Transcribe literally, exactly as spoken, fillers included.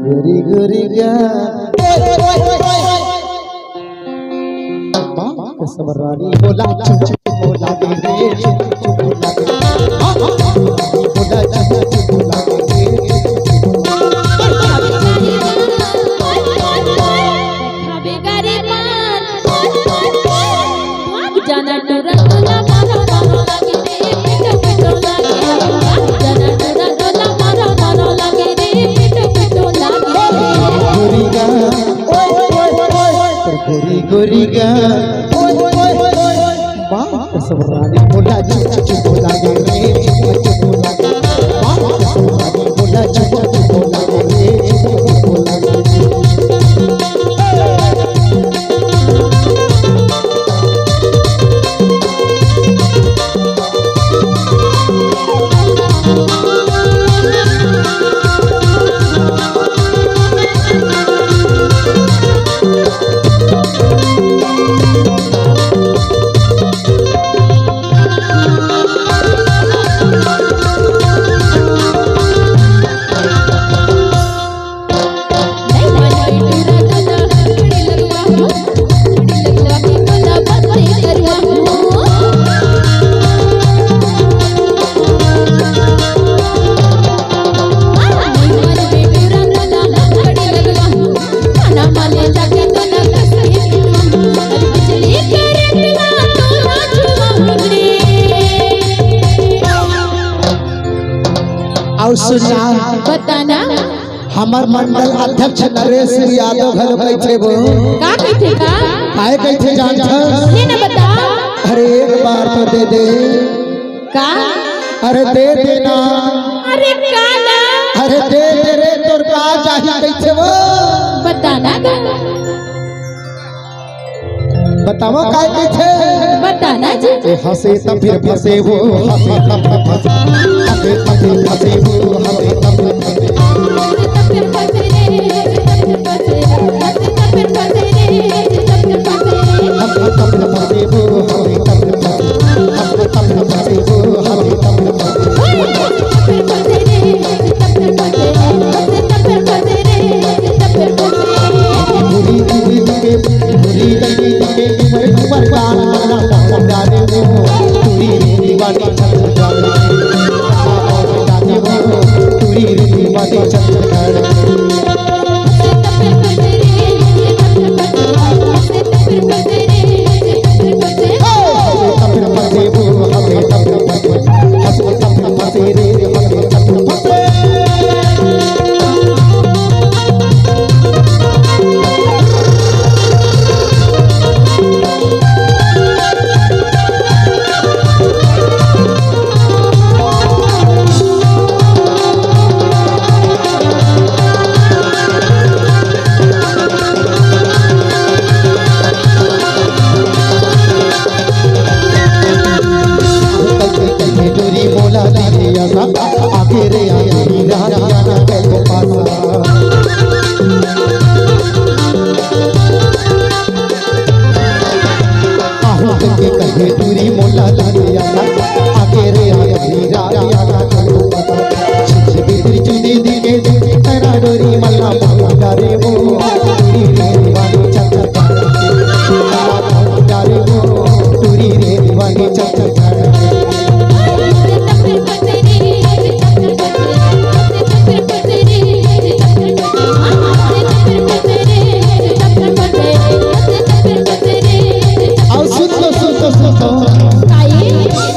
गोरी गोरी गा, माँ कसम रानी बोला, चुप चुप बोला रे, चुप चुप बोला रे। हाँ, हाँ, बोला, चुप चुप बोला रे, चुप चुप बोला रे। भाग जाना टुरा टुरा मारो मारो लागे रे, पिटो पिटो लागे। भाग जाना टुरा टुरा मारो मारो लागे रे, पिटो पिटो लागे। गोरी गा, ओए, ओए, ओए, ओए, गोरी, गोरी गा, ओए, ओए, ओए, ओए, माँ कसम रानी बोला, चुप चुप बोला रे, चुप चुप बोला। माँ कसम रानी बोला, चुप चुप बोला रे, चुप चुप बोला। अउ सुन ना, बता ना। हमर मंडल अध्यक्ष नरेश सिंह यादव घलो कहिथे वो। का कहिथे का? काय कहिथे जानथस? ले ना बता। अरे एक बार तो दे दे। का? अरे दे दे ना। अरे का ना? अरे दे दे रे, तोर का चाही कहिथे वो? बता ना गा। बतावा काय कहिथे? बता ना जी। ए हंसे त फिर फंसे वो, हंसे त फिर फंसे, हंसे त फिर फंसे वो, हंसे त फिर फंसे। हंसे त फिर फंसे वो, हंसे त फिर फंसे, हंसे त फिर फंसे वो, हंसे त फिर फंसे।